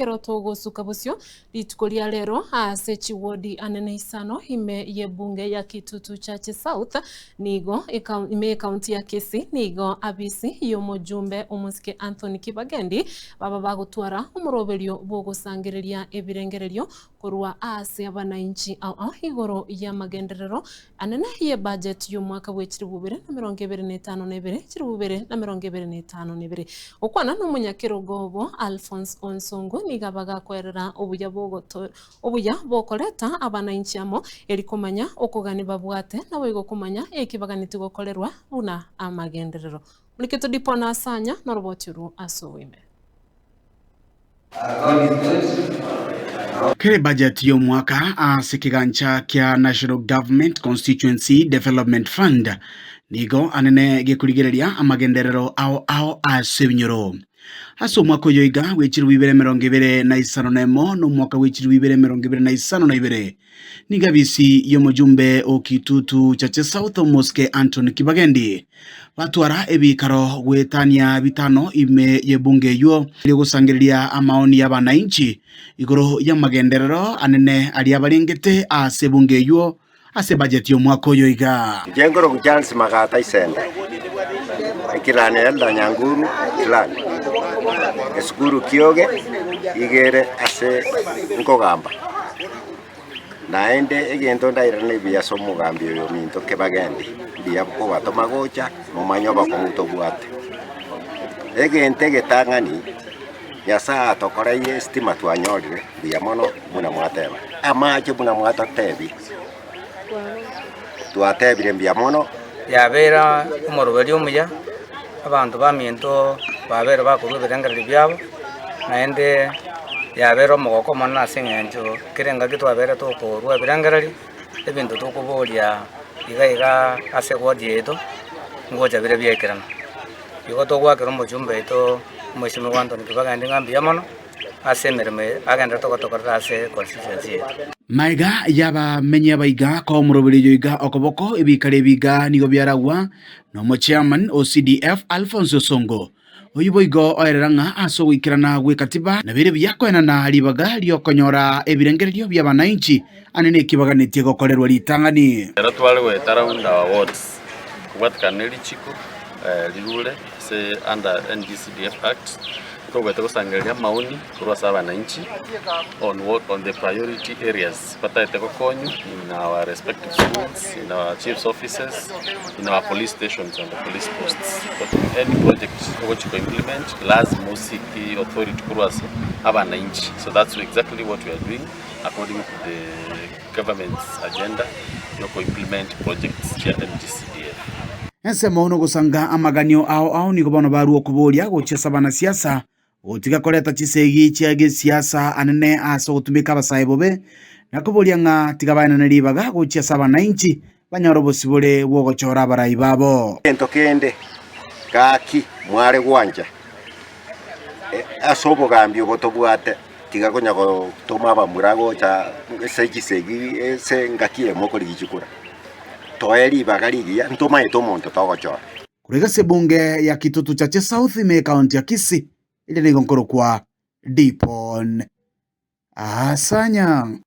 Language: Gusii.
Ekero togosuka bosio rituko ria rero ase chiwodi anene isano ime y'ebunge ya Kitutu Chache South nigo ime y'ekaunti ya Kisii nigo abisi y'omojumbe omosike Anthony Kibagendi baba bagotwara omoroberio bw'ogosangereria ebirengererio korwa ase abanainchi ao ao igoro y'amagenderero anene y'ebudget y'omwaka bwe chilifu bibere na emerongo ebere na etano na ebere, chilifu bibere na emerongo ebere na etano na ebere. Gokwana nomonyakerogo obo Alphonse Onsongo nigo abagakoerera obuya bw'ogoto obuya bw'okoreta abanainchi amo eri komanya okogani babwate naboigo komanya eki baganeti gokorerwa buna amagenderero. Muriketo Dipo na Asanya noroboti orwo ase oboime. Kera ebajeti y'omwaka ase ekegancha kia National Government Constituency Development Fund nigo anene gekorigereria amagenderero ao ao ase ebinyoro. Ase omwaka oyo iga bwe chilifu ibere emerongo ebere na isano na emo na omwaka bwe chilifu ibere emerongo ebere na isano na ibere, nigo abisi y'omojumbe o Kitutu Chache South Omosike Anthony Kibagendi batwara ebikaro goetania bitano ime y'ebunge eyio erio gosangereria amaoni y'abanainchi igoro y'amagenderero anene aria abarengete ase ebunge eyio ase ebajeti y'omwaka oyo iga. Inche nkorokwa Charles Magata Isende, eclan ya Elder Nyanguru clan, esukuru Kioge iga ere ase nkogamba. Naende egento ndairane buya ase omogambi oyo ominto kebagendi, mbuya kobatoma gocha, momanye obokong'u tobwate. Egento egetang'ani, Nyasae atokoreire esitima twanyorire mbuya mono buna mwateba, amache buna mwatotebia, twatebire mbuya mono. Yabeire omoroberi omuya, abanto baminto babeire bakorua ebirengererio biabo, naende yabeire omogoko omonene ase eng'encho kera engaki twabeire tokorua ebirengererio, ebinto tokoboria iga iga ase ewodi yaito, ngocha bire biaikerana. Igo togoakera omochumba oito omwesimigwa Anthony Kibagendi ng'a mbuya mono, ase emeremo eye agenderete gotokorera ase constituency yaito. Magega y'abamenyi abaiga koa omoroberi oyo iga okoboko, ebikaro ebi iga nigo biaragwa nomochairman o CDF Alphonse Osongo. Oyio boigo oerera ng'a ase ogoikerana gw'ekatiba nabere buya koenana ribaga ri'okonyora ebirengererio bi'abanainchi ane nekibaganeti gokorerwa ritang'ani. Ekero tware goeta round our wards kobwatekana ne richiko rirure ase under NGCDF Act, Togwete gosangereria amaoni korwa ase abananchi on what on the priority areas bataete gokonywa in our respective schools, in our chiefs offices, in our police stations and the police posts. Any project ogochi ko implement lazima o seek authority korwa ase abananchi. So that's exactly what we are doing according to the government's agenda yoko implement projects chia NGCDF. Ensemo nogosanga amaganio ao ao nigo bono barua okoboria gochia ase abanasiasa, gotiga koreta chisegi chia gesiasa anene ase ogotumeka abasae bobe, na koboria ng'a tiga baenane ribaga gochia ase abanainchi banyore obosibore bw'ogochora abarai babo. Egento kende, gaki mware gwancha ase obogambi obo tobwate, tiga konya gotoma abamura gocha ase chisegi ase engaki eyemo okorigia chikura. Toe ribaga rigiya ntomaete omonto togochora. Korwa ase ebunge ya Kitutu Chache South ime ekaunti ya Kisii, eria nigo nkorokwa Dipon Asanya.